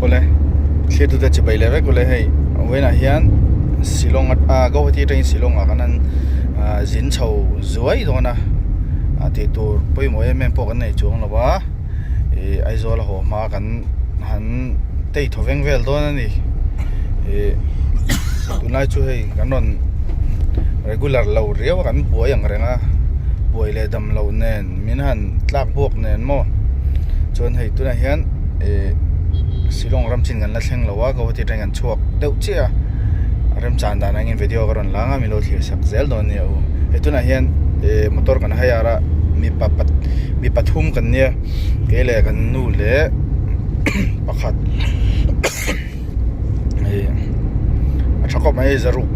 Awle thlir tute chibai leh vek ule hei vawiinah hian Shillong ah Guwahati atangin Shillong ah kan han zin chho zuai dawn a ah tih tur pawimawh em em pawh kan nei chuang lo a ih Aizawl a haw hma kan han tei thaw veng vel dawn a ni ih tunlai chu hei kan rawn regular lo riau a kan buai ang reng a buai leh dam loh nen min han tlak buak nen maw chuan hei tunah hian ih Shillong ram chin kan la thleng lo a Guwahati atangin kan chhuak deuh chiah a remchan dan angin video ka rawn lang a milo thlir sak zel dawn nia u hei tunah hian ih motor kan hire a mipa pa mi pathum kan nia kei leh kan nu leh pakhat ih a tha khawp mai zaruk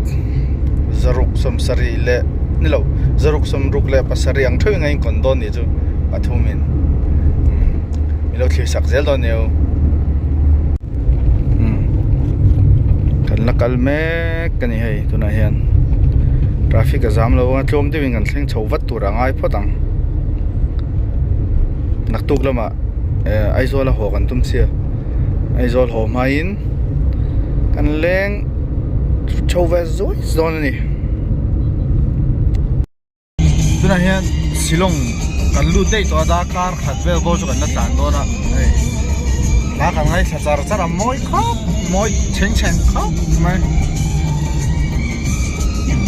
zaruk sawmsarih leh ni lo zaruk sawmruk leh pasarih ang theuhin a inkawn dawn nih chu pathumin milo thlir sak zel dawn nia u kan la kal mek a ni hei tunah hian traffic a zam lo a tlawm deuhin kan thleng chho vat tur a ngai phawt ang naktuk lamah eh Aizawl a haw kan tum sia Aizawl haw hmain kan leng chho ve zuai dawn a ni. Tunah hian Shillong kan lut daih tawh a darkar khat vel pawh chu kan la tlan dawn a hei hla kan ngaithla char char a mawi khawp mawi chheng chheng khawp mai dik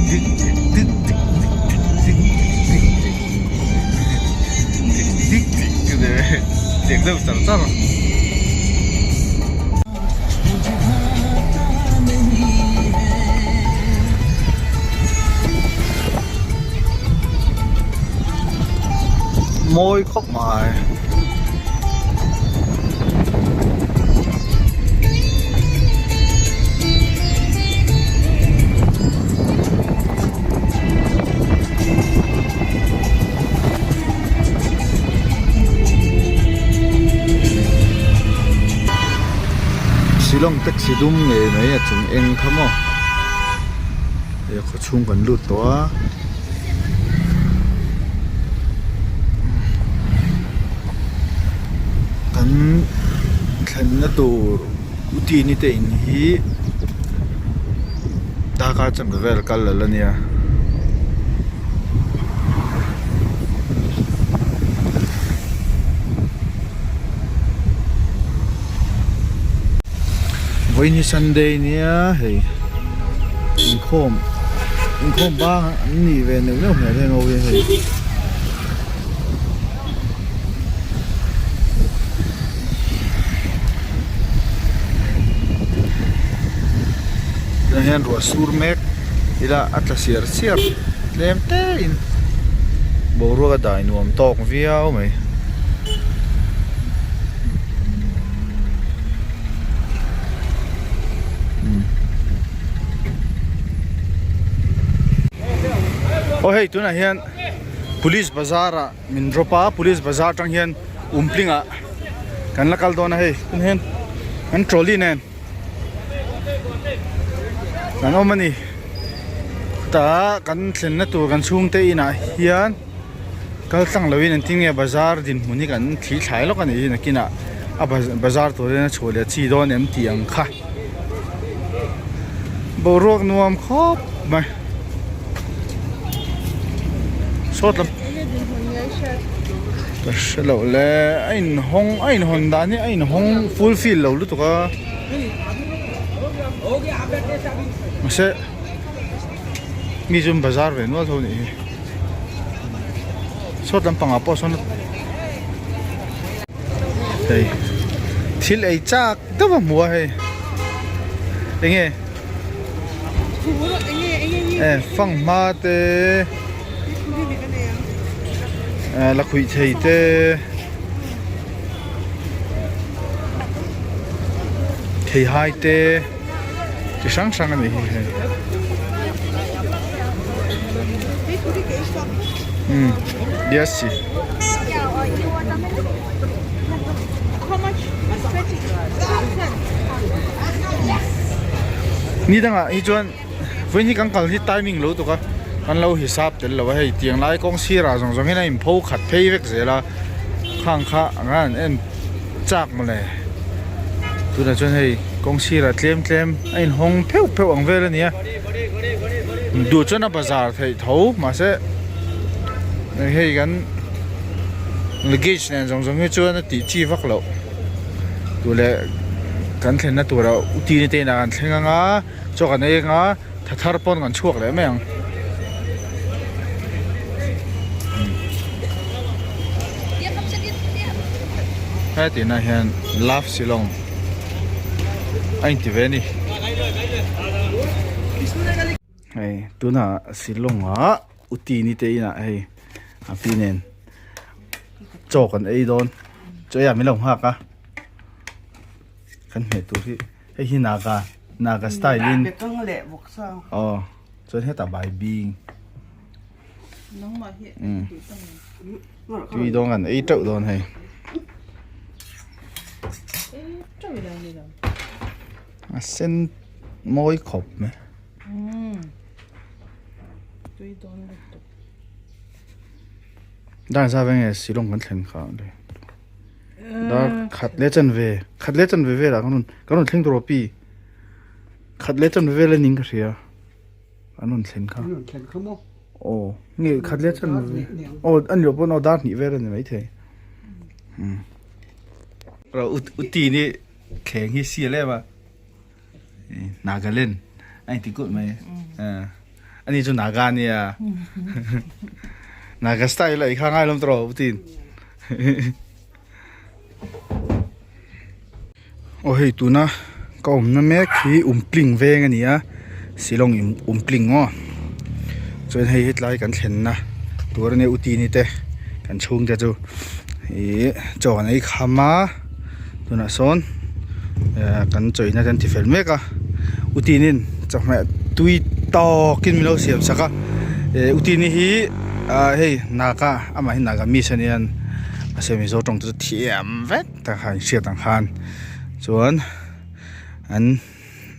dik dik dik dik dik dik dik dik dik dik dik deuh char char. Mawi khawp mai. Shillong taxi dum ngei mai a chung eng kha maw he khaw chhung kan lut tawh a kan thlenna tur Utini te in hi darkar chanve vel kal la la nia. Vawiin hi Sunday nia hei inkhawm inkhawm bang an nih ve neuh neuh hmel heng ho hi hei. Tunah hian ruah sur mek ila a tla siar siar tlem te in boruak a dai nuam tawk viau mai. Aw hei tunah hian police bazar ah min drop a police bazar atang hian umpling ah kan la kal dawn a hei tunah hian kan trolley nen kan awm a ni tah kan thlenna tur kan chhungte inah hian kal tlang loin an tin nge bazar dinhmun hi kan thli thlai lawk a nih hi nakinah a bazar turin a chhuah leh chi dawn em tih ang kha boruak nuam khawp mai sawt lam ka hre loh le a inhawng a inhawn dan hi a inhawng full fill lo lutuk a mahse mi chu an bazar ve nual tho a nih hi. Sawt lampangah pawh sawn hei thil ei chak deuh a hmu a hei enge e fanghma te lakhuih thei te. Theihai te chi hrang hrang a nih hi hei umm yes ni dangah hi chuan vawiin hi kan kal hi timing lo tuk a kan lo hisap tel lo a hei tiang lai kawng sirah zawng zawng hian a inpho khat phei vek zel a khang kha ang an en chak mawle. Tunah chuan hei kawng sirah tlem tlem a inhawng pheuh pheuh ang vel a ni a duh chuan a bazar theih tho mahse hei kan luggage nen zawng zawng hi chuan a tih chi vak loh duh leh kan thlenna turah uti te inah kan thleng ang a chaw kan ei ang a tha thar pawn kan chhuak leh mai ang. Hetinah hian love shillong a inti ve a ni. Hei tunah shillong ah uti ni te inah hei a pi nen chaw kan ei dawn chaw ei ah min lo nghak a kan hmeh tur hi hei hi naga naga style in aw chuan hetah bai bing. Tui dawn kan ei teuh dawn hei. A sen mawi khawp mai. Dar za veng e Shillong kan thlen kha le. Dar khat le chan ve khat le chan ve velah kan rawn kan rawn thleng tur aw pi. Khat le chan ve vel a ning ka hria. An rawn thlen kha. An rawn thlen kha maw? Aw, nge khat leh chuan aw an leh pawn aw dar hnih vel a ni maithei. Ro uti ni thleng hi sial em a Nagaland a inti kulh mai. Ani chu Naga ania. Naga style a i kha ngai lawm tawh utin. Aw hei tuna ka awmna mek hi umpling veng a ni a Shillong in umpling aw chuan hei hetlai kan thlenna tur a nia u tini te kan chhungte chu ihh chaw an ei kham a tunah sawn eh kan chawina te an ti fel mek a u tinin chawhmeh tui tawkin min lo siam sak a eh u tini hi ah hei naga amah hi naga miss a nia mahse mizo tawng te chu thiam vek tak kha inhriat ang khan chuan an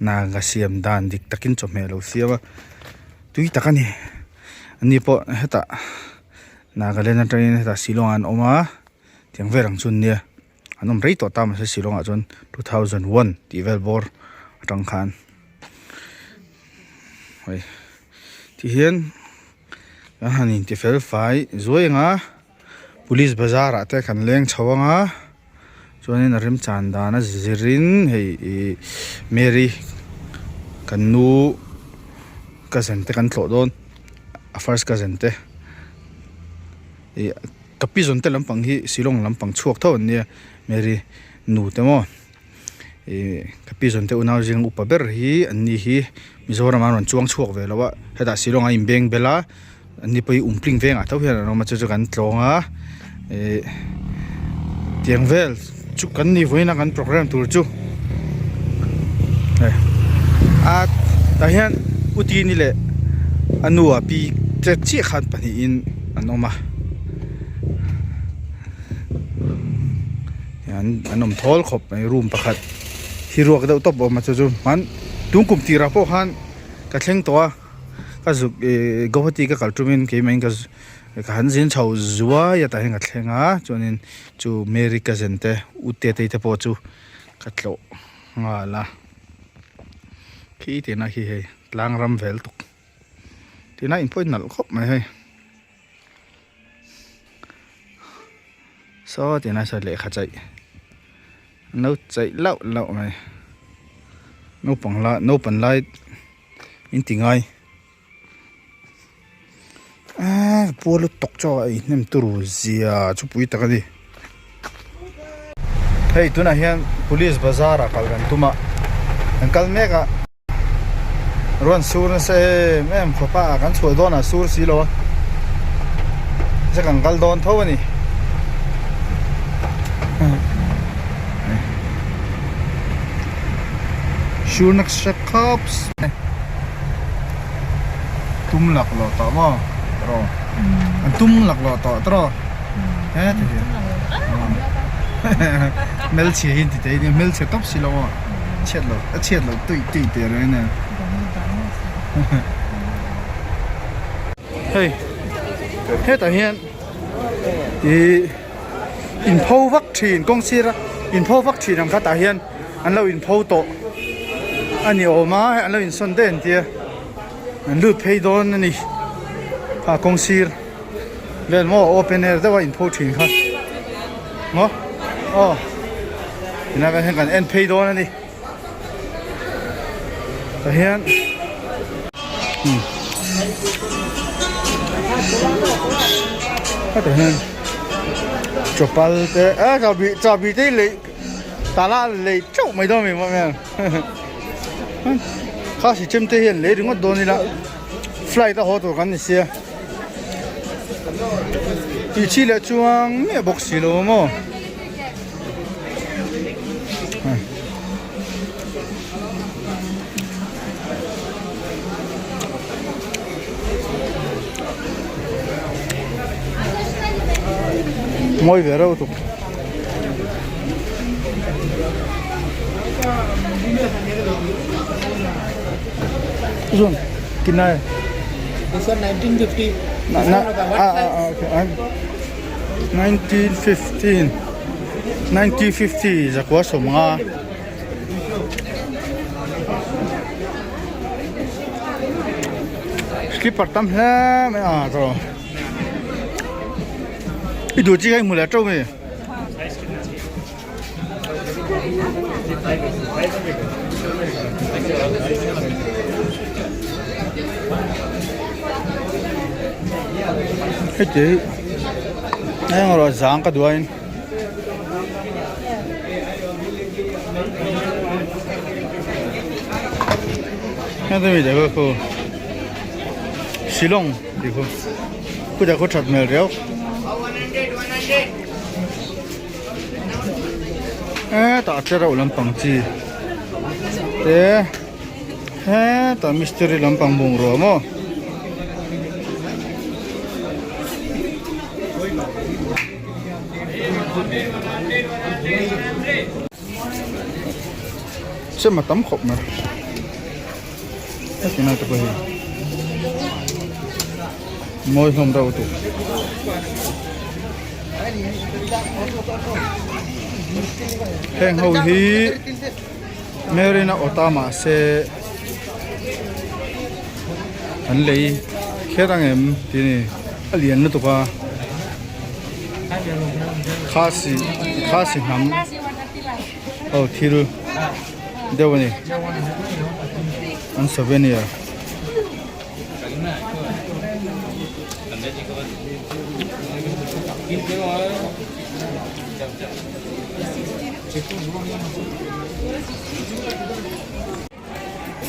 naga siam dan dik takin chawhmeh alo siam a tui tak a ni ani pawh hetah nagaland atangin hetah shillong ah an awm a tiang vel ang chu an nia an awm rei tawh ta mahse shillong ah chuan 2001 tih vel bawr atang khan hei tihian kan han inti fel fai zuai ang a. Police bazar ah te kan leng chho ang a chuanin a remchan dan a zirin hei ih Mary kan nu cousin te kan tlawh dawn a first cousin te ih ka pi zawn te lampang hi Shillong lampang chhuak tho an nia Mary nu te maw ih ka pi zawn te unau zing upa ber hi an ni hi Mizoram ah an rawn chuang chhuak ve lo a hetah Shillong a inbeng bel a. An ni pawh hi umpling vengah tho hian an awm a chu chu kan tlawng a ih tiang vel chu kan ni vawiin a kan programme tur chu hei a tah hian utini leh a nu a pi te chiah khan pahnihin an awm a an an awm thawl khawp mai room pakhat hi ruak deuh tawp a awm a chu chu hman tun kum tirah pawh khan ka thleng tawh a. Ka zuk ih Guwahati ka kal tumin keimah in ka ka han zin chho zuai a tah hian ka thleng a chuanin chu Mary cousin te u Tetei te pawh chu ka tlawh nghal a khi tihna khi hei tlang ram vel tuk tihna in pawh nalh khawp mai hei saw tihna saw lehkha chaih an lo chaih lauh lauh mai naupang lai naupan lai. In ti ngai eee puar lutuk chaw a ei hnem turu zia chu pui tak a ni hei tunah hian police bazar ah kal kan tum a kan kal mek a rawn sur nasa em em khawp a kan chhuah dawn ah sur si lo a se kan kal dawn tho a ni. Cups tum lak loh tawh maw tawh an tum lak loh tawh tawh he ti hi hmelchhia hi ti thei nia hmelchhe tawp si lo maw chhiat loh a chhiat loh tui tui teh reng ania hei hetah hian ih inpho vak thin kawng sira inpho vak thin ang kha tah hian. an lo inpho tawh a ni awm a hei an lo insawn daih an tia an lut phei dawn a ni a kawng sir vel maw open air deuh a inpho thin kha maw aw tunah kan hian kan en phei dawn a ni tah hian umm hetah hian chawpal te a chahbi chahbi te hi lei tala lei teuh mai dawn a ni maw hmel khasi chem te hian lei ringawt dawn ila flight a haw tur kan ni sia tih chi leh chuang miah bawk si lo maw. Mawi ve reuh tuk. Zun kinai. This one 1950. Na na ah ah okay. 1915 1950 zakua 50. Slipper tam hle mai a tawh. I duh chi kha i hmu leh teuh mai. Heti hi eng erawh zang ka duh ain. Heta mi deuh khu Shillong tih khu khutah khu that hmel riau. Hetah te reuh lampang chi te hetah mistiri lampang bungrua maw. Chem a tam khawp mai heti lai te pawh hi mawi hlawm reuh lutuk. Heng ho hi Marina awta mahse an lei kher ang em tih a ni a lian lutuk a khasi khasi hnam aw thil deuh a ni an souvenir.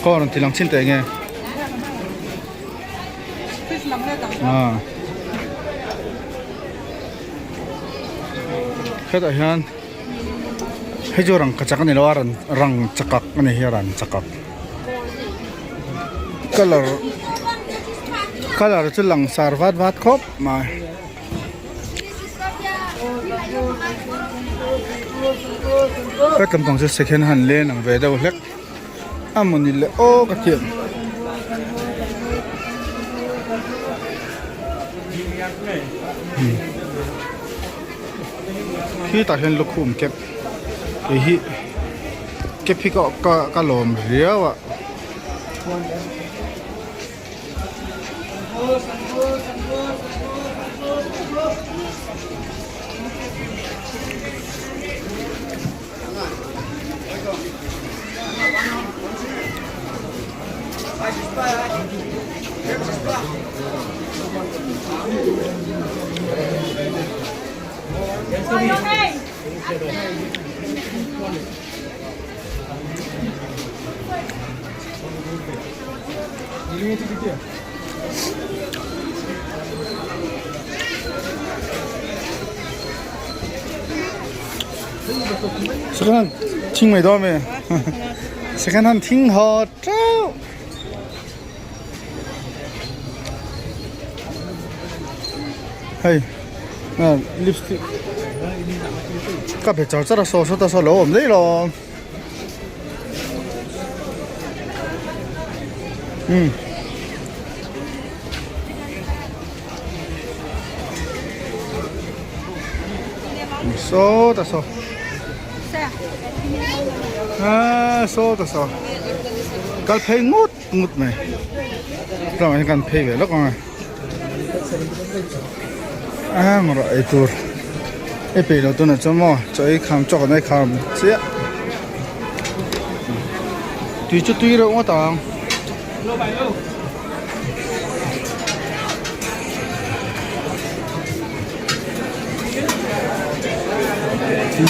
Kawr an ti lang chin teh nge ah hetah hian hei chu rangkachak a ni lo a rangchakak a ni hi a rangchakak. Colour colour chu lang sar vat vat khawp mai. Ka tlampang chu second hand len ang ve deuh hlek a mawni le aw ka thiam. Khitah hian lukhum kep kei hi. Kep hi ka ka lawm riau a. Second hand thing mai dawn mi second hand thing haw teuh. Hei lipstick ka be char char a saw saw ta saw lo awm daih lo um saw ta saw. Aaa saw ta saw kal phei ngut ngut mai tlangah hian kan phei ve lawk ang a a rawh ei tur ei peih loh tunah chuan maw chaw ei kham chaw kan ei kham chiah tui chu tui reuh ngawt ang.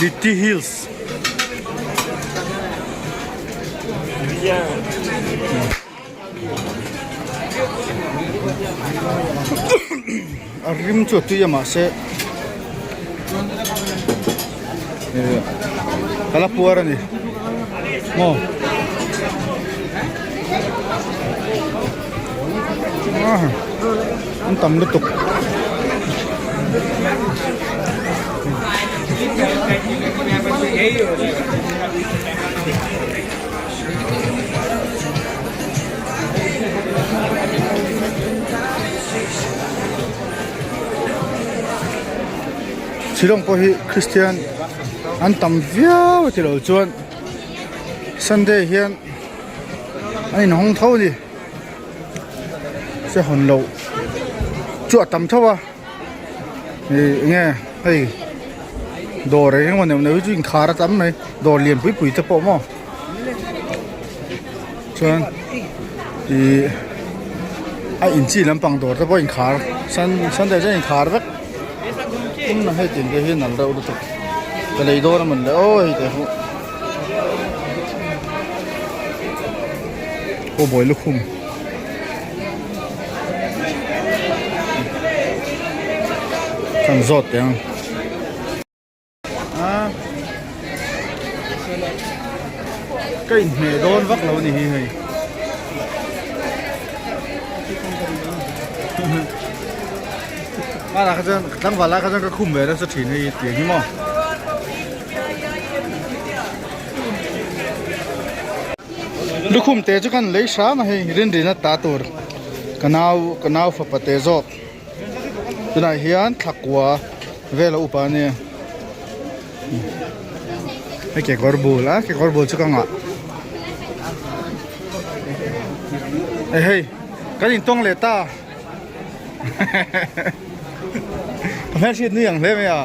Litty Hills A rim chu a tui a mahse ka la puar a ni maw an tam lutuk. Shillong pawh hi Christian an tam viau a tilo chuan Sunday hian a inhawng tho a ni se hawn loh chu a tam tho a ih eng nge hei dawr eng emaw neuh neuh hi chu inkhar a tam mai dawr lian pui pui te pawh maw chuan ih a inchi lampang dawr te pawh inkhar sunday chuan inkhar vek hei tin te hi nalh reuh lutuk ka lei dawn a mawn le aw hei te hi. Aw bawi lukhum kan zawt teh ang a ka inhmeh dawn vak lo a ni hi hei hmanah kha chuan tlangval lai kha chuan ka khum ve nasa thin hei tiang hi maw. Lukhum te chu kan lei hram a hei rinrina ta tur ka nau ka nau fapa te zawk tunah hian thlakua vel a upa a nia hei kekawr bul a kekawr bul chu ka ngah e hei kan intawng leh ta ka hmelhriat nui ang hle mai a.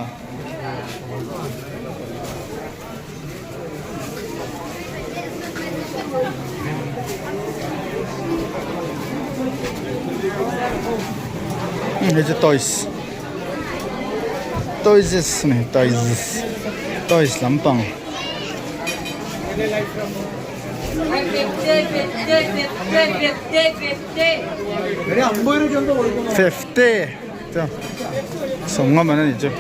Hei chu toys toys a ni toys toys lampang. Fifty. Sawmnga man a nih chu.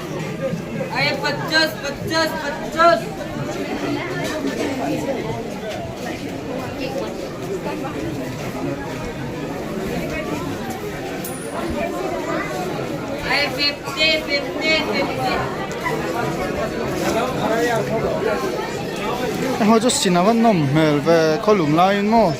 Heng ho chu cinema nawm hmel ve khawlum laiin maw.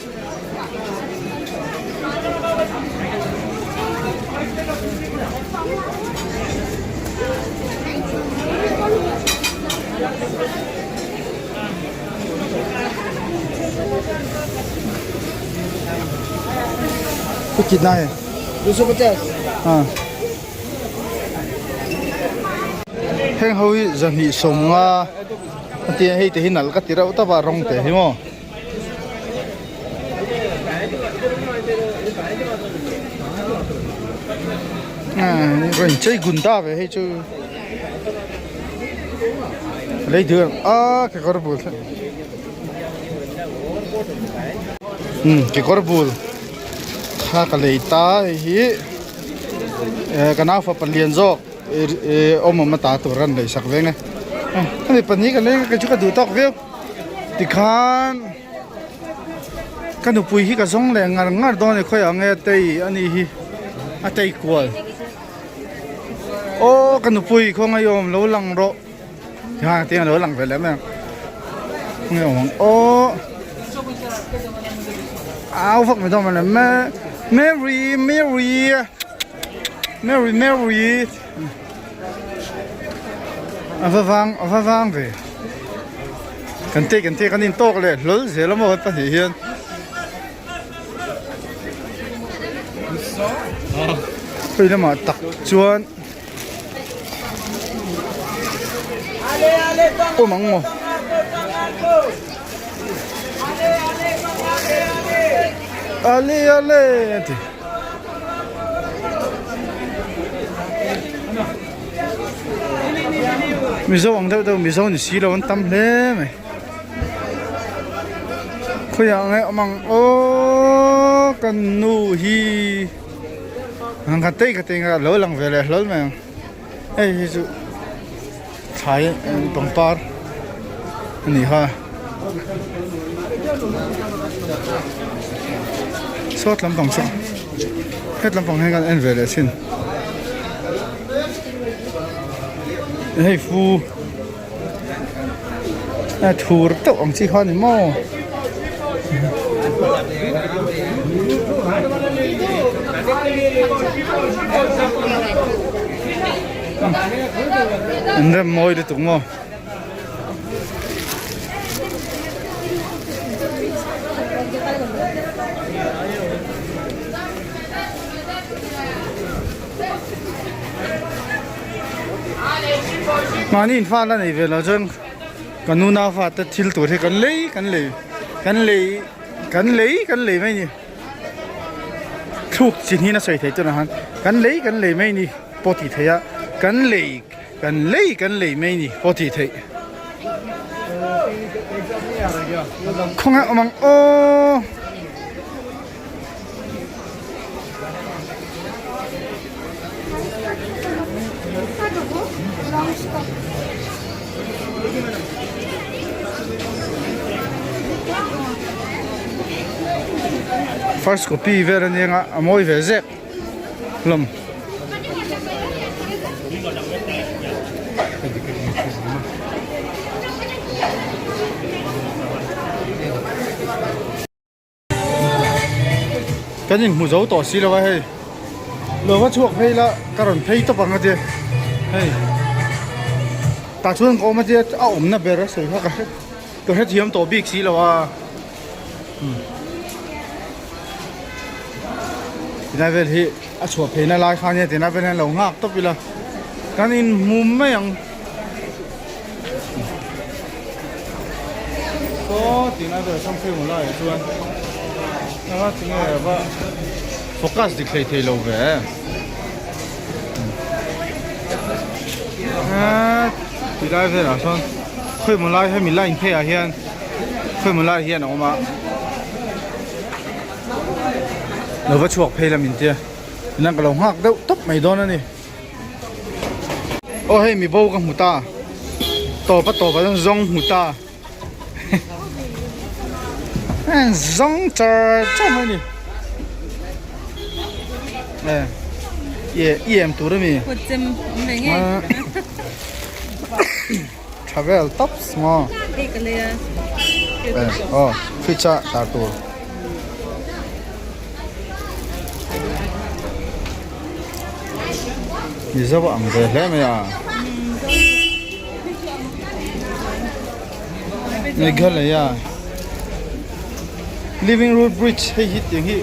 ये कितना है 250 हाँ heng ho hi zahnih sawmnga a tia hei te hi nalh ka ti reuh tawp a rawng te hi maw. Rawn chei gun ta ve hei chu lei duh em a kekawr bul umm kekawr bul kha ka lei ta hei hi ka nau fapa lian zawk awm awm ata tur an lei sak veng e hemi pahnih ka lei kei chu ka duh tawk viau. Tikhan ka nupui hi ka zawng leh ngar ngar dawn a ni khawiah nge a tei a nih hi a tei kual aw ka nupui khawngaih awm lo lang rawh tikhan tiang a lo lang ve leh mai ang khawngaih awm ang aw au vak mai dawn mawle Mary Mary Mary Mary a va vang a va vang ve. Kan te kan te kan in tawk leh hlawl zel a maw kan pahnih hian. Hei lamah tak chuan awm ang maw? Ale ale a ti. Mizo ang deuh deuh Mizo ni si lo an tam hle mai. Khawiah nge awm ang aw kan nu hi ang kha tei kha tei nga lo lang ve leh hlawl mai ang hei hi chu thlai pangpar a ni kha sawt lampang saw het lampang hian kan en ve leh thin hei fu. A thur teuh ang chi kha a ni maw? An rem mawi lutuk maw? Mahni in fa la nei ve lo chuan ka nuna fa te thil tur hi kan lei kan lei kan lei kan lei kan lei mai ni thluk chin hi na sawi thei chuan ah khan kan lei kan lei mai ni pawh tih theih a kan lei kan lei kan lei mai ni pawh tih theih khawngaih awm ang aw. First copy vel ania nga a mawi ve zek hlawm. Kan inhmu zo tawh si lo a hei lo va chhuak phei la ka rawn phei tawp ang a tia hei tah chuan ka awm a tia a awmna ber a sawi kha ka hre ka hrethiam tawh bik si lo a tinai vel hi a chhuah pheina lai kha ania tinai vel hian lo nghak tawp ila kan inhmu mai ang. Saw tina ber sam phei lai ah chuan anga tinge va focus dik hlei thei lo ve ti lai velah sawn khawimaw lai hemi line phei ah hian khawimaw lai hian a awm a lo va chhuak phei la min tia inang ka lo nghak deuh tawp mai dawn a ni. Aw hei mi bo ka hmu ta tawp a tawp ah chuan zawng hmu ta zawng char char mai a ni e i em tur a mi tha vel tawp maw aw fridge ah tar tur. Mizo a ang ve hle mai a. Meghalaya Living Root Bridge hei hi tiang hi.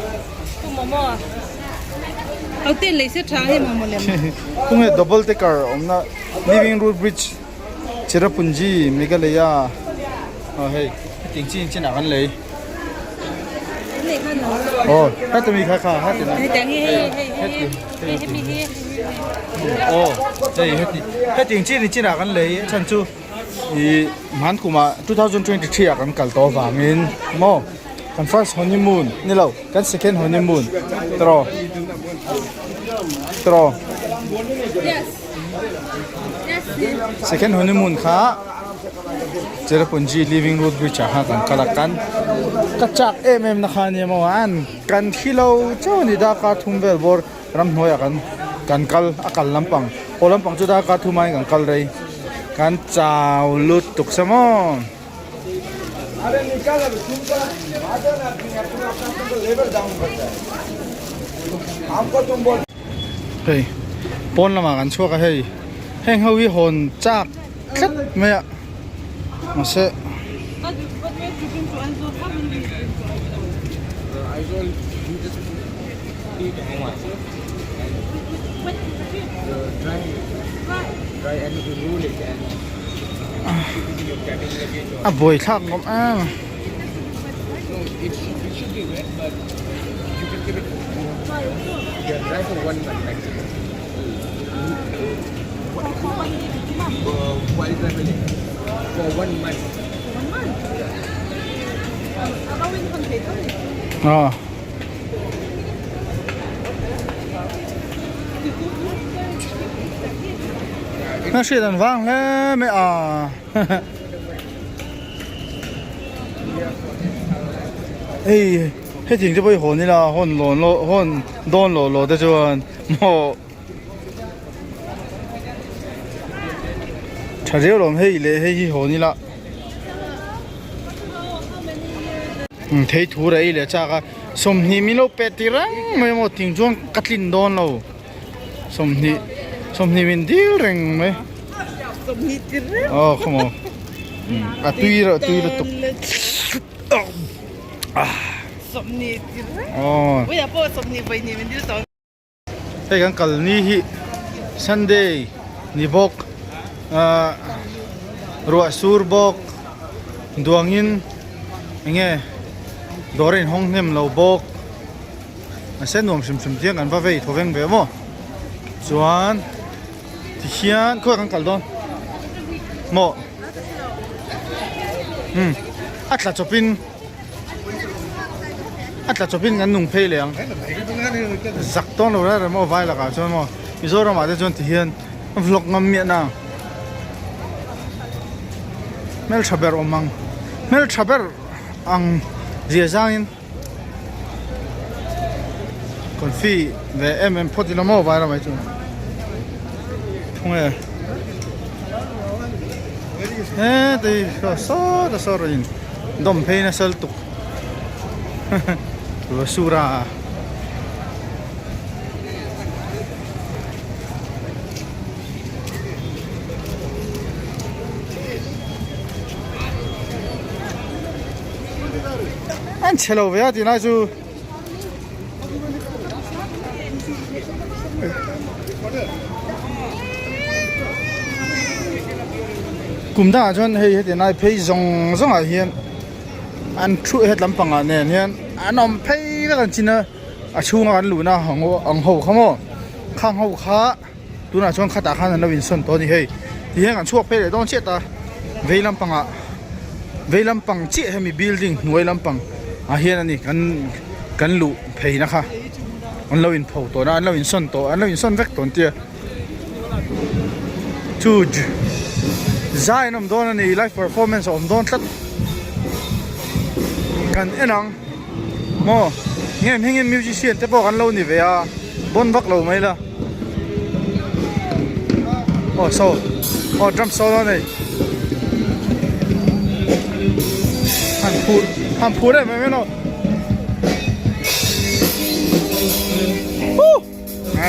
Tunge double decker awmna Living Root Bridge Cherrapunji Meghalaya aw hei hetiang chin chin ah kan lei. Aw heti mi kha kha heti heti aw hei heti hetiang chin chin ah kan lei a chhan chu ih hman kumah 2023 ah kan kal tawh avangin maw kan first honeymoon ni lo kan second honeymoon tawh tawh second honeymoon kha. Cherrapunji living root bridge ah khan kan kal a kan ka chak em em na kha ania maw an kan thi lo chauh a ni darkar thum vel bawr ramhnuai ah kan kan kal a kal lampang haw lampang chu darkar thum aiin kan kal rei kan chau lutuk sa maw. Hei pawn lamah kan chhuak a hei heng ho hi hawn chak tlat mai a mahse. A buaithlak ngawm em a. Aw. Na hriat an vang hle mai a. Hei hetiang te pawh hi hawn ila hawn lawn law hawn dawn lawh lawh te chuan maw tha riau lawm hei leh hei hi hawn ila thei thur a ei leh chak a 20 min lo pe ti reng mai maw ting chuan ka tlin dawn lo. 20 20 min dil reng mai aw khawmaw a tui reuh tui lutuk aw hei kan kal ni hi Sunday ni bawk ah ruah sur bawk duangin enge dawr a inhawng hnem lo bawk. Mahse nuam hrim hrim chiang kan va vei thaw veng ve maw chuan tihian khawiah kan kal dawn maw umm a tla chawp in a tla chawp in kan nung phei leh ang zak dawn lo reng reng maw vai lakah chuan maw Mizoram ah te chuan tihian vlog ngam miah na hmeltha ber awm ang hmeltha ber ang zia zang in. Confi ve em em phawt ila maw vai ramai chu thung e he tei saw saw ta saw rawh in dawm phei nasa lutuk sura. An chhe lo ve a tih lai chu kum dangah chuan hei heti lai phei zawng zawng ah hian an thu het lampang ah nen hian an awm phei vek an chin a a chhunga kan luhna ang ho kha maw khang ho kha. Tunah chuan khatah khan an lo insawn tawh a ni hei tihian kan chhuak phei leh dawn chiah ta vei lampangah vei lampang chiah hemi building hnuai lampang ah hian a ni kan kan luh phei na kha an lo inpho tawh na an lo insawn tawh an lo insawn vek tawh an tia chu zai an awm dawn a ni live performance a awm dawn tlat kan en ang maw nge hmingin musician te pawh kan lo ni ve a bawn vak lo mai la. Aw saw aw drum solo a nei han phur han phur em em em aw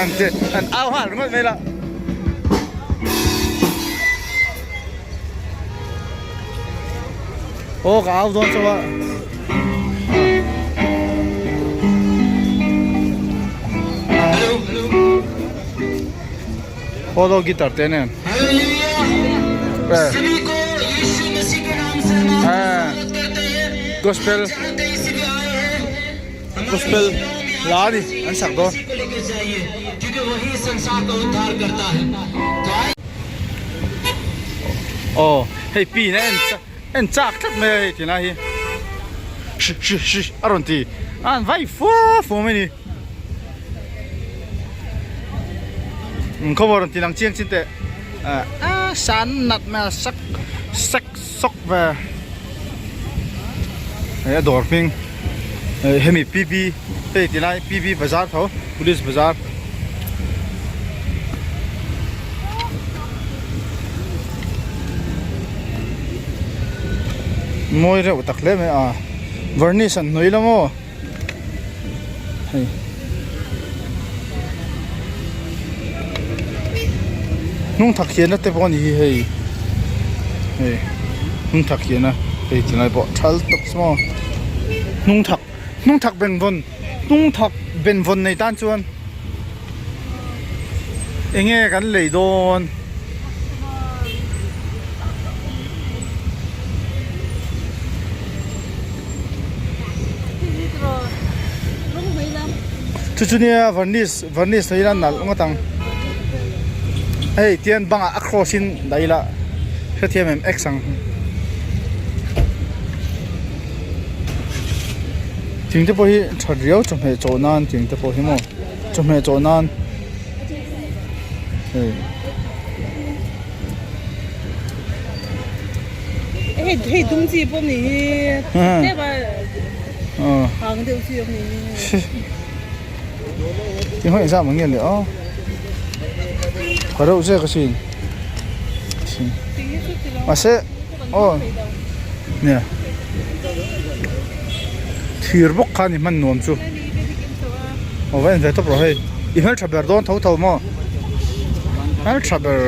an che an au hal ringawt mai la aw ka au dawn chauh a. Polo guitar te nen gospel gospel hla a ni an sak dawn. Aw hei pin a en en chak tlat mai a hei tilai hi shi shi shi a rawn ti a an vai fua fua mai a ni khawmaw rawn ti lang chiang chin teh a san nat mai a sak sek sawk ve hei a dawr hming hemi P B hei tilai P B bazar tho police bazar. Mawi reuh tak hle mai a varnish an hnawih la maw hei hnung thak hian na te pawh a ni hi hei hei hnung thak hian a. Hei tinglai pawh thal tawp chu maw hnung thak hnung thak benvawn hnung thak benvawn nei tan chuan eng nge kan lei dawn. Chu chu nia varnish varnish hnawih ila nalh ngawt ang hei tian bangah a cross in dah ila hrethiam em x ang thing te pawh hi tha riau chawhmeh chawh nan thing te pawh hi maw chawhmeh chawh nan hei. Hei hei dum chi pawh ni hi tlem a hang deuh chi awm ni hi. Tin hawih zam ang nge le aw. Ka reuh zek asin. Mahse aw nia thir bawk kha ni hman nuam chu. Aw va en ve tawp rawh hei. I hmeltha ber dawn tho tho maw? Hmeltha ber.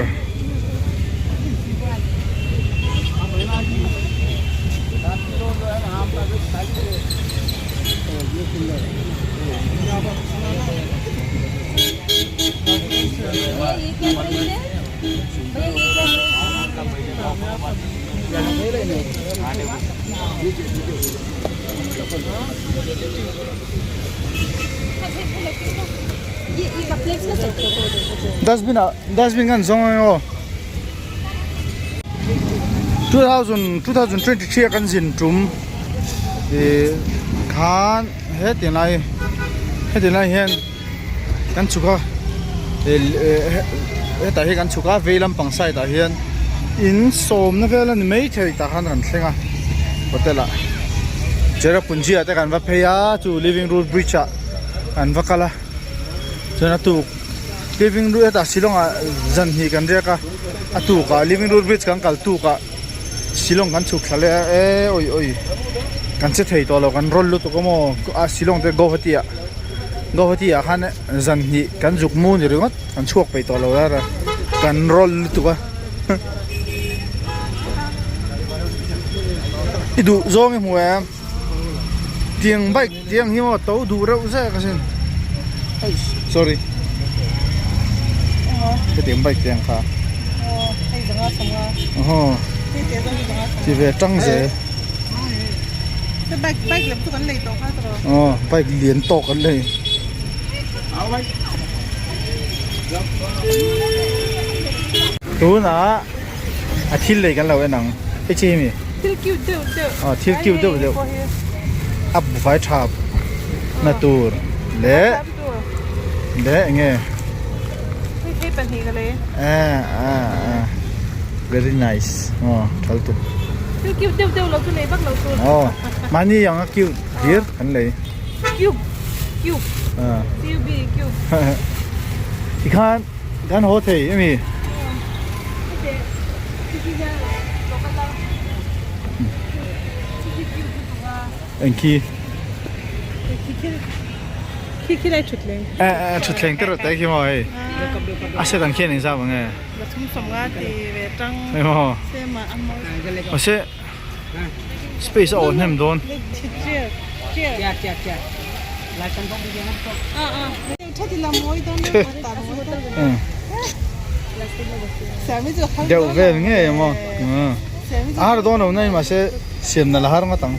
Dustbin ah dustbin kan zawng ang aw 2023 a kan zin tum ih khan heti lai heti lai hian kan chhuk a hetah hi kan chhuk a vei lampang side ah hian in sawmna vel a ni maithei tah khan kan thleng a hotel ah Cherrapunji ah te kan va phei a chu living root bridge ah kan va kal a chuan a tuk living root hetah Shillong ah zan hnih kan riak a a tuk ah living root bridge kan kal tuk ah Shillong kan chhuk thla leh a e awi awi kan che thei tawh lo kan rawl lutuk a maw a Shillong te Guwahati ah Guwahati ah khan zan hnih kan zuk mu ni ringawt kan chhuak peih tawh lo rara kan rawl lutuk a i duh zawng i hmu em tiang bike tiang hi maw to duh reuh zek asin sorry hetiang bike tiang kha aw ti ve tang zel aw bike lian tawk an lei tunah a thil lei kan lo en ang hei chi hi mi thil cute deuh deuh aw thil cute deuh deuh a bufai tha na tur leh leh eng nge hei hei pahnih ka lei eh ah ah very nice aw thal tuk thil cute deuh deuh lo chu lei vak lo tur aw mahni ang a cute hlir kan lei cube cube ah cube cube tikhan kan haw thei emi Eng khi? Khi khi lai thutthleng. Eh eh thutthleng te rawh te khi maw hei. A set ang khian engzam ang e. Pathum sawmnga ti ve tang. Hei maw. Sema a mawi. Mahse space a awh hnem dawn. Chair chair. Chair chair chair. Lai kan bawk bik ang. Ah ah. Deuh vel ngei ang aw a har dawn lo nai mahse siam nalh a har ngawt ang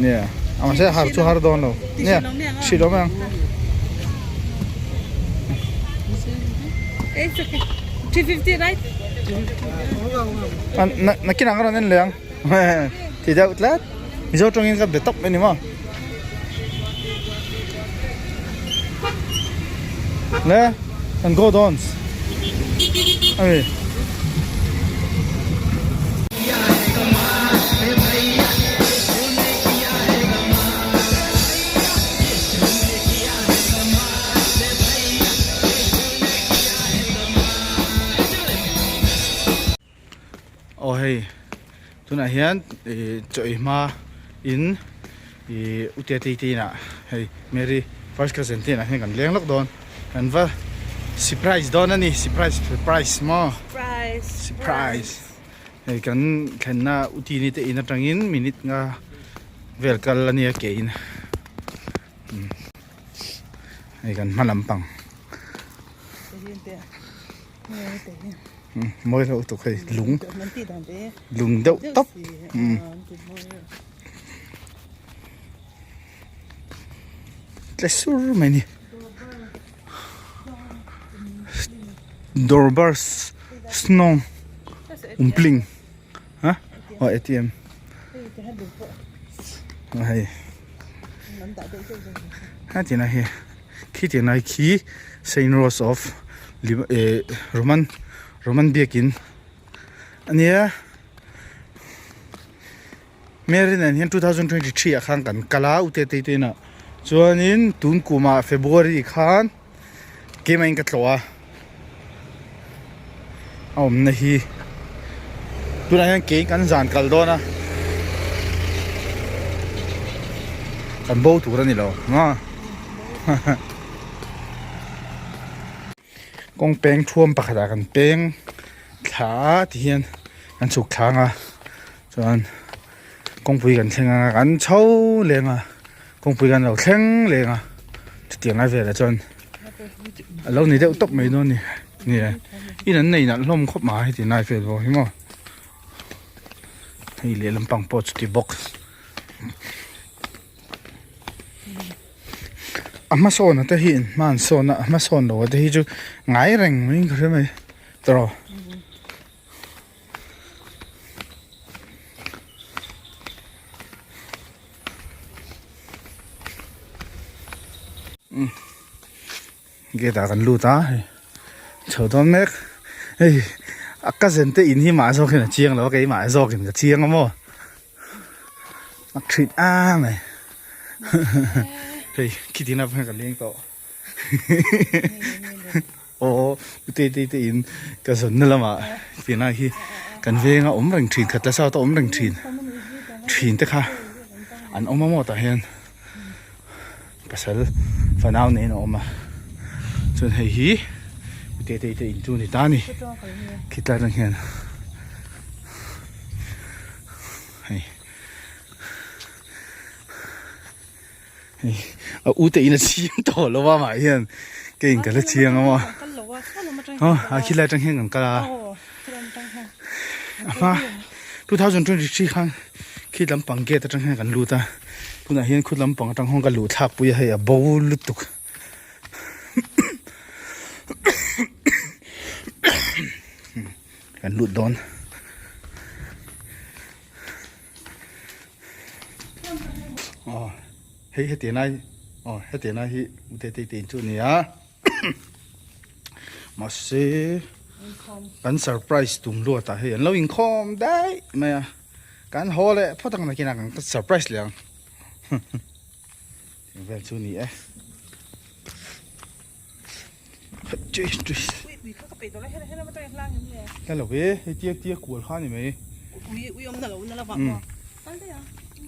nia mahse har chu har dawn lo nia hrih lo mai ang. Nakinah ka rawn en leh ang ti deuh tlat Mizo tawngin ka be tawp mai ni maw. Le kan go dawns ani. Aw hei tunah hian ih chaw ei hma in ih u te tei te inah hei Mary first cousin te inah hian kan leng lawk dawn kan va Surprise dawn a ni surprise surprise maw surprise hei kan thlenna utini te in atangin minute nga vel kal a nia ke in hei kan hma lampang mawi lo tuk hei lung lung deuh tawp tle sur mai a ni Dorbar Snong Umpling ha aw A_T_M hei ha tina hi khi tina khi Saint Rose of eh Roman Roman biakin ania. Mary nen hian 2023 ah khan kan kal a ute tei te inah chuanin tun kumah February khan keimah in ka tlawh a a awmna hi tunah hian kei kan zan kal dawn a kan bo tur a ni lo maw kawng peng thuam pakhatah kan peng thla a tihian kan chhuk thlang a. Chuan kawngpui kan thleng anga kan chho leng a kawngpui kan lo thleng leng a chutiang lai velah chuan a lo ni deuh tawp mai dawn a ni ni e in an nei nalh hlawm khawp mai heti lai vel pawh hi maw hei lehlam pang pawh chuti bawk a hmasawn a te hi in hma an sawn a a hmasawn lo a te hi chu ngai reng mai in ka hria mai tawh. Gate ah kan lut a hei chho dawn mek hei a cousin te in hi mah zawk hian a chiang lo a keimah zawk in ka chiang a maw a thrit a mai hei khiti na ka leng tawh. Aw te te te in ka zawn na lamah tihna hi kan venga awm reng thin khat la south a awm reng thin thin te kha an awm a maw tah hian pasal fanau nen a awm a chuan hei hi te te te in chu ni ta a ni khitlai atang hian hei. A u te in a chiang tawh lo a mah hian ke in ka la chiang a maw a khilai atang hian kan kal a a hma 2023 khan khi lampang gate atang hian kan lut a tunah hian khu lampang atang hawn ka luh thlak pui a hei a bo lutuk kan lut dawn. Aw hei heti lai aw heti lai hi te te te chu ania mahse kan surprise tum luat ah hei an lo inkhawm daih mai a kan haw leh phawt ang nakinah kan surprise leh ang tih vel chu a ni e. Hla lo e hei tia tia kual kha a ni mai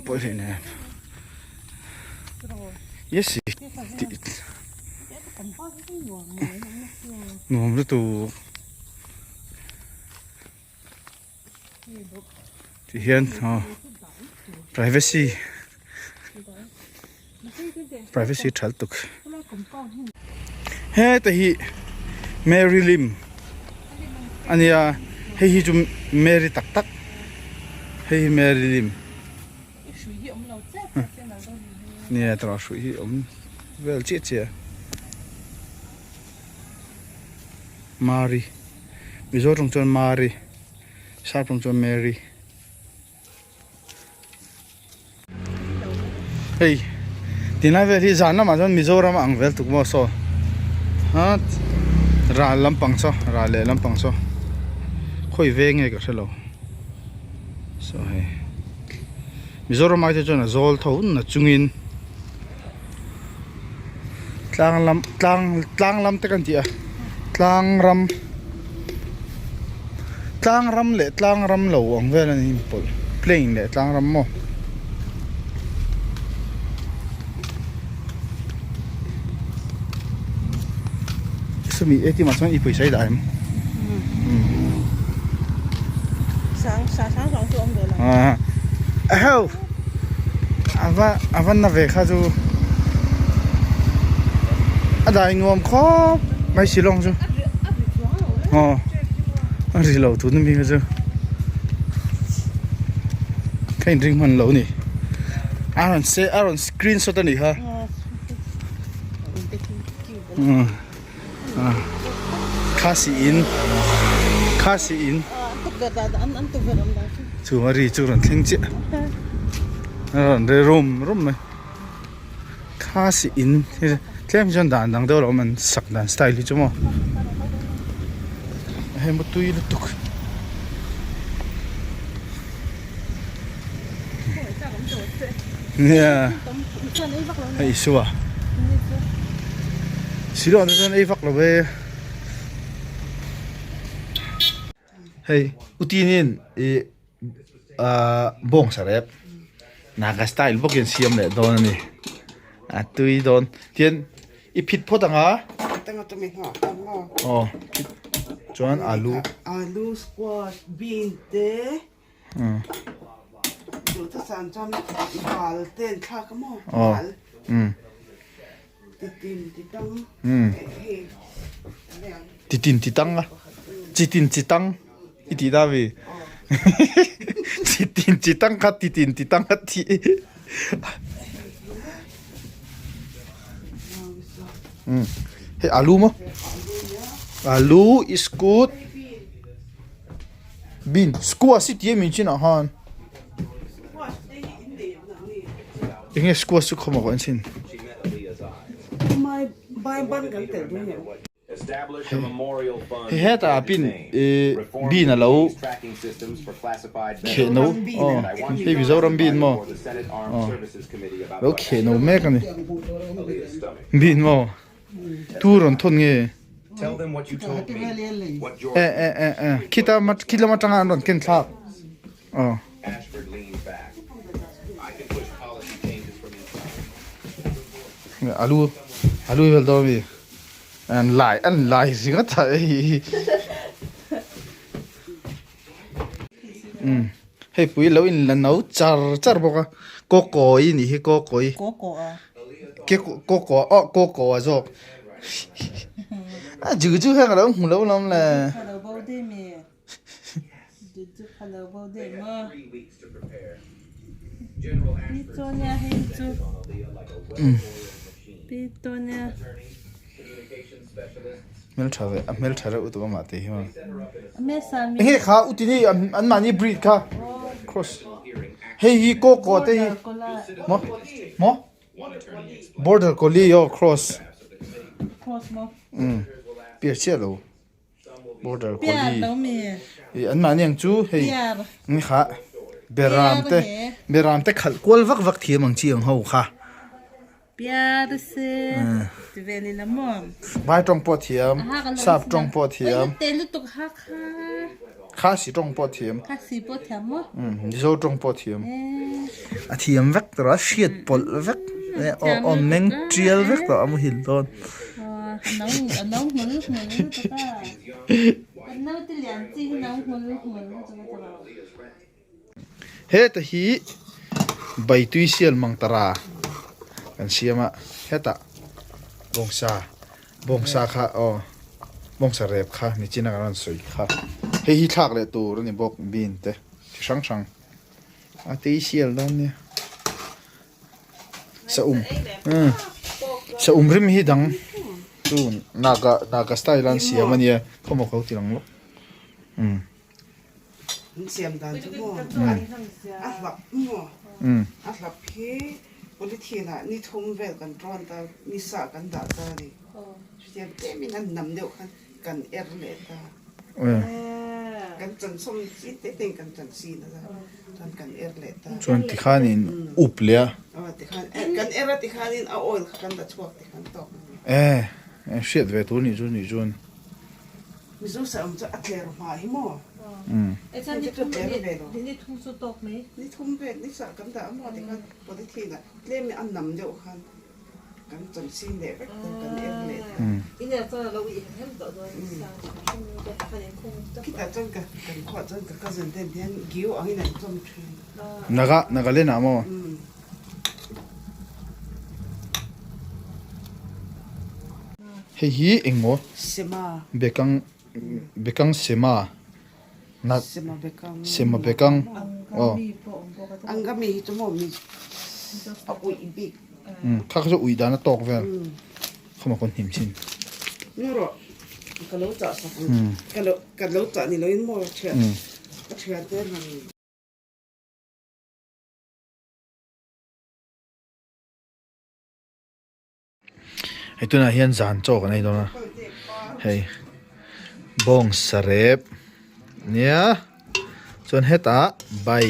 pawi hle nen yes nuam lutuk ti hian aw privacy privacy tha lutuk heta hi Mary lim a nia hei hi chu Mary tak tak hei hi Mary lim nia tawrh hrui hi awm vel chiah chiah. Mari Mizo tawng chuan Mari Sap tawng chuan Mary hei tinlai vel hi zan lamah chuan Mizoram a ang vel tuk maw saw ha ral lampang saw ral leh lampang saw khawi veng nge ka hre lo saw hei Mizoram ai te chuan a zawl tho na chungin. Tlang lam tlang tlang lam te kan tih a tlang ram tlang ram leh tlang ram lo ang vel a ni pawlh plain leh tlang ram maw. chumi ATM ah chuan i pawisa i dah em? Eheu! Ava ava na ve kha chu a dai nuam khawp mai Shillong chu aw a ri lo tun ami kha chu ka inring hman lo a ni a rawn se a rawn screenshot a nih kha. Khasi in Khasi in chu a ri chu rawn thleng chiah a rawn ri rum rum mai Khasi in tlem hi chuan dan dang deuh a lo awm an sak dan style hi chu maw hei mutui lutuk. Nia hei Isua Silo te chuan ei vak lo ve hei utinin ih ah bawng sarep naga style bawkin siam leh dawn a ni a tui dawn tian i phit phawt ang a aw phit chuan alu alu squash bean te Duhte chan chuan bal te an thlak a maw bal titin titang hei titin titang a chitin chitang i tih ta mi chitin chitang kha titin titang a tih hei alu maw alu iskut. Bean squash hi tih a min chinah khan enge squash chu khawm a kawh chin hei hetah pin ih bean a lo kheh no aw hei Mizoram bean maw aw lo kheh no mek a ni bean maw. Tu rawn thawn nge? Eh eh eh eh khita khi lam atanga an rawn ken thlak aw. Alu alu vel dawn ami an lai an lai ringawt a hei Hei pui lo in la no char char bawk a kawkawi nih hi kawkawi kawkaw aw kawkaw a zawk a ju chu hian ka lo hmu lo lawm le. Hmeltha ve a hmeltha reuh lutuk amah te hi maw. Enge kha utini an mahni breed kha cross hei hi kawkaw te hi maw maw border collie aw cross umm piar chiah lo border collie ih an mahni ang chu hei enge kha beram te beram te khalh kual vak vak thiam ang chi ang ho kha. Vai tawng pawh thiam, sap tawng pawh thiam, Khasi tawng pawh thiam, Mizo tawng pawh thiam. A thiam vek tawh a hriat pawlh vek aw meng tial vek tawh a muhil dawn. Heta hi Baitui sial mang tara kan siam a hetah bawngsa bawngsa kha aw bawngsa rep kha nichina kan rawn sawi kha hei hi thlak leh tur a ni bawk bean te chi hrang hrang a tui sial dawn nia saum umm saum rim hi dang chu naga naga style a an siam a nia khawmaw ka lo ti lang lawk umm. An siam dan chu maw a hlap maw a hlap hi polythene ah ni thum vel kan tawn ta ni sa kan dah ta a ni chutiang tlem in an nam deuh khan kan er leh ta kan chansawm chi te te in kan chan sin a chuan kan er leh ta chuan tikhan in up leh a aw tikhan kan er a tikhan in a oil kha kan la chhuak tikhan tawk a ni e hriat ve tur nih chu nih chuan. Mizo saum chu a tler hma hi maw? Hei chu tler ve lo. Ni thum chu tawk mai. Ni thum vel ni sah kan dah a maw tikhan polythene ah tlem in a nam deuh khan kan chawn sin leh vek ta kan er leh ta. Khitah chuan ka kan khuah chuan ka cousin te hian giu angin an chawm thin. Naga Nagaland ah maw? Hei hi eng maw? Sema. Bekang bekang sema. Na Sema bekang. Sema bekang. Aw. Angami hi chu maw mi a uih bik. Kha kha chu uih dan a tawk vel. Khawmah khawn hnim chin. Ni rawh ka lo chah sak ang. Ka lo ka lo chah ni loin maw thian ka thian te rawn. Hei tunah hian zan chaw kan ei dawn a hei bawng sarep nia chuan hetah bai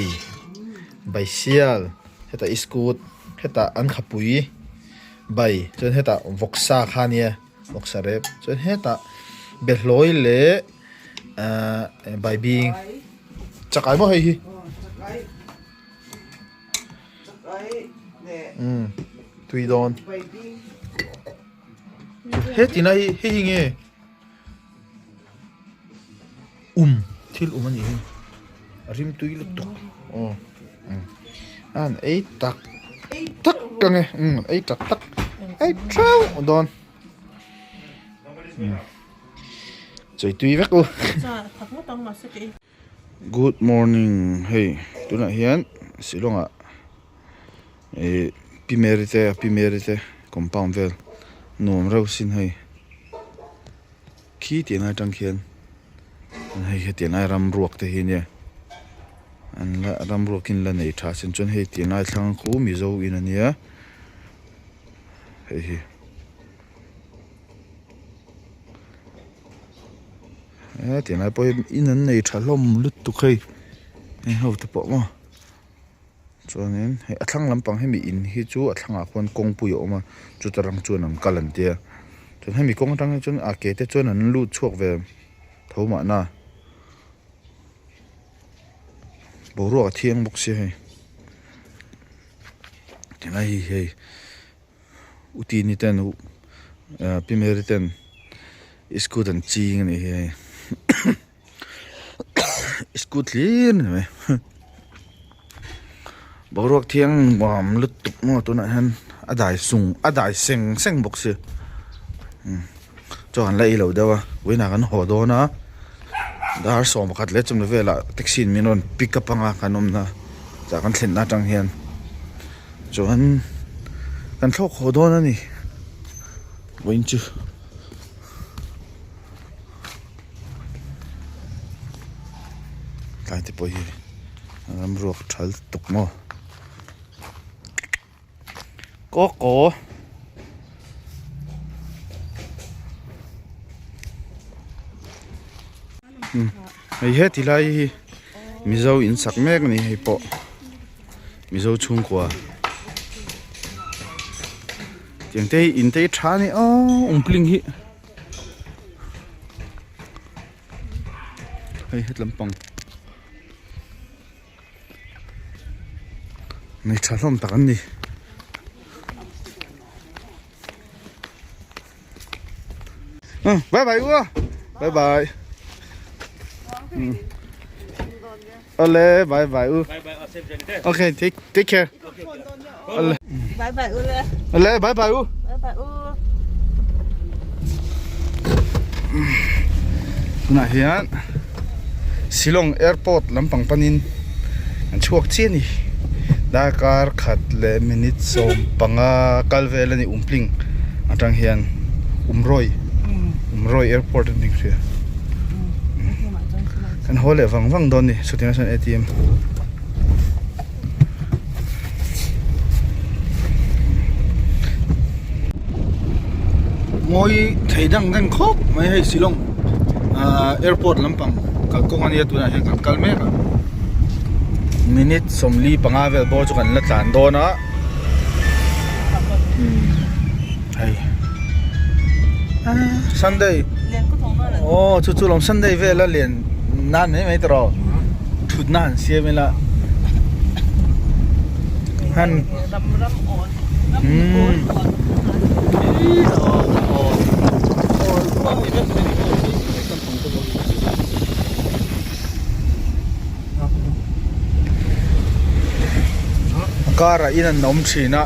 bai sial hetah iskut hetah an khapui bai chuan hetah vawksa kha ania vawksa rep chuan hetah behlawi leh ahh bai bing chakai maw hei hi. Umm tui dawn hetina hi hei hi nge um thil um anih hi a rim tui lutuk aw umm a han ei tak tak ang e umm ei tak tak ei theuh dawn umm chawi tui vek u. Good morning hei tunah hian Shillong ah ih Pi Mary te Pi Mary te compound vel nuam reuh sin hei khi tih lai atang khian hei hetiang lai ram ruak te hi ania an la ram ruak in la nei tha sin chuan hei tih lai thlang khu Mizo in ania hei hi. He ti lai pawh hi in an nei tha hlawm lutuk hei heng ho te pawh maw chuanin hei a thlang lampang hemi in hi chu a thlangah khuan kawngpui a awm a chuta rang chuan an kal an tia chuan hemi kawng atang hi chuan a ke te chuan an lut chhuak ve tho mahna boruak a thiang bawk sia hei tilai hi hei. Utini ten Pi Mary ten iskut an ching a nih hi hei iskut hlir a ni mai boruak thiang nuam lutuk maw tunah hian a dai sung a dai seng seng bawk sia chaw an la ei lo deuh a vawiinah kan haw dawn a dar 11 leh chumi velah taxi in min rawn pick up anga kan awmna tah kan thlenna atang hian. Chuan kan thlawk haw dawn a ni vawiin chu. Tlai te pawh hi ram ruak thal tuk maw. Kaw kaw. Hei heti lai hi Mizo in sak mek a ni hei pawh. Mizo chhungkua tiang te hi in te hi tha a ni aw awmpling hi hei het lampang nei tha hlawm tak an ni bye bye u bye bye Ole bye bye u. Okay take take care. Ole. Bye bye u le. Ole bye bye u. Bye bye u. Tunah hian Shillong airport lampang panin an chhuak chiah a ni. Darkar khat leh minute 15 kal vel a ni Umpling atang hian Umroi Umroi airport a ni hria. Kan haw leh vang vang dawn ni sawtiang ah sawn atm. Mawi thei dang dang khawp mai hei Shillong ah airport lampang kalkawng ania tunah hian kan kal mek a minute 45 vel bawr chu kan la tlan dawn a hei Sunday aw chu chu lawm Sunday vela len nan mai mai tawh thutna han siam ila han umm. hei vek mai ni maw kan pang te pawh hi. A karah in an awm thin a.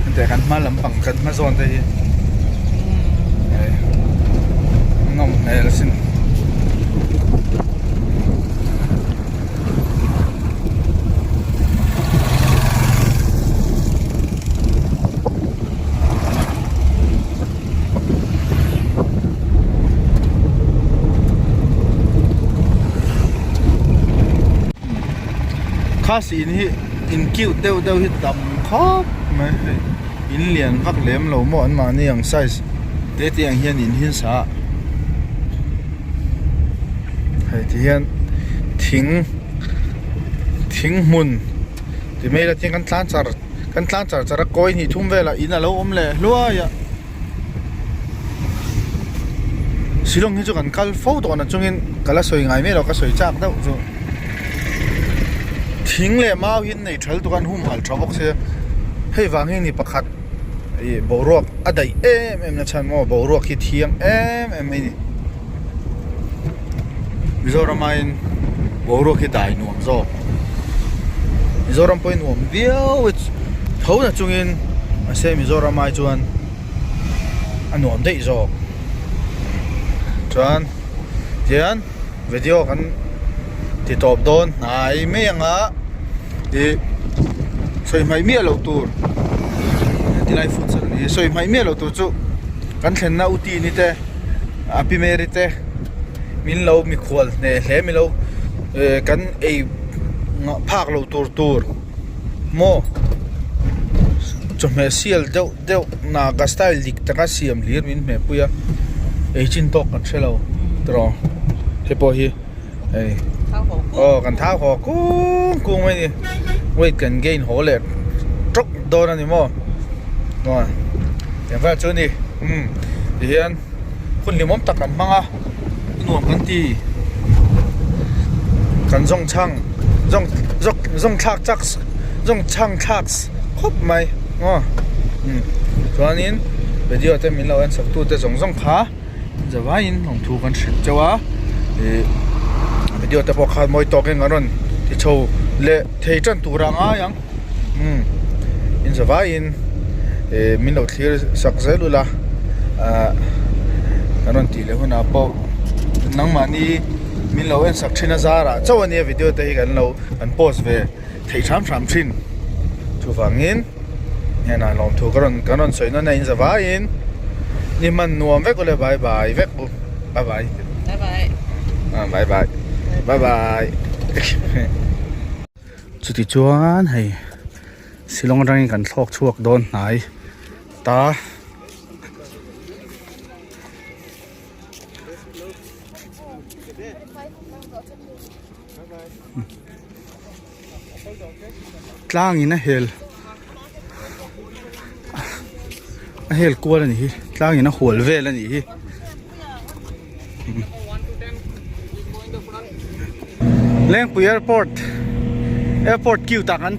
Hetiang kan hma lampang kan hma zawn te hi nawm hmel asin. Khasi in hi in cute deuh deuh hi tam khawp mai hei in lian vak lem lo maw an mahni ang size te te ang hian in hi an sa a hei ti hian thing thing hmun ti mai ila tiang kan tlan char kan tlan char char a kawi hnih thum velah in alo awm leh hluai a. Shillong hi chu kan kal fo tawh na chungin ka la sawi ngai mai lo ka sawi chak deuh chu thing leh mau hi an nei thal tuk a an humhalh tha bawk sia hei vang hi ni pakhat ih boruak a daih em em na chhan maw boruak hi thiang em em mai a ni Mizoram aiin boruak hi dai nuam zawk Mizoram pawhin nuam viau e tho na chungin mahse Mizoram ai chuan a nuam daih zawk chuan tihian video kan ti tawp dawn hnai mai ang a ih sawi hmaih miah loh tur tilai futsal a ni a sawi hmaih miah loh tur chu kan thlenna u tih ni te. A pi Mary te min lo mikhual hneh hle mai lo eh kan ei phak loh tur tur maw chawhmeh sial deuh deuh naga style dik taka siam hlir min hmeh pui a ei chin tawk kan hre lo tiraw hei pawh hi hei aw kan thau haw kung kung mai a ni weight kan gain haw leh tawk dawn a ni maw eng vel chu a ni umm tihian hun hlimawm tak kan hmang a nuam kan ti kan zawng chhang zawng zawk zawng thlak chak zawng chhang thlak khawp mai aw umm chuanin video te min lo en sak tu te zawng zawng kha zavaiin lawmthu kan hrilh chauh a ih video te pawh khan mawi tawkin an rawn ti chho leh thei tan tur a ngai ang umm in zavaiin ih min lo thlir sak zel ula ah kan rawn tih leh hunah pawh nangmahni min lo en sak thin a zarah chauh ania video te hi kan lo kan post ve theih hram hram thin chuvangin hnenah lawmthu ka rawn kan rawn sawi nawn a in zavaiin ni hman nuam vek ule bye bye vek u bye bye bye bye ah bye bye bye bye chuti chuan hei Shillong atangin kan thlawk chhuak dawn hnai ta. Tlang in a hel a hel kual a nih hi tlang in a hual vel a nih hi Lengpui airport airport queue tak an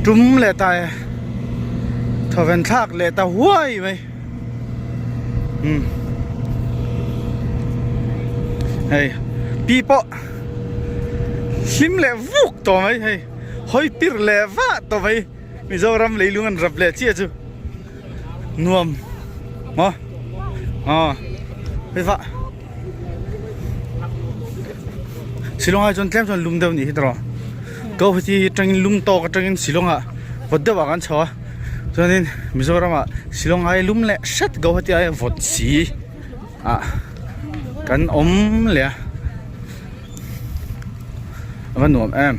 tum leh ta e thawven thlak leh ta huai mai. Umm hei pi pawh hlim leh vuk tawh mai hei hawi pir leh vah tawh mai Mizoram leilung an rap leh chiah chu nuam maw aw hei vah Shillong ah chuan tlem chuan lum deuh a nih hi tawh Guwahati atangin lum tawk atangin Shillong ah vawt deuh ah kan chho a. Chuanin Mizoramah Shillong ai lum leh hret Guwahati aia vawt si ah kan awm leh a a va nuam em.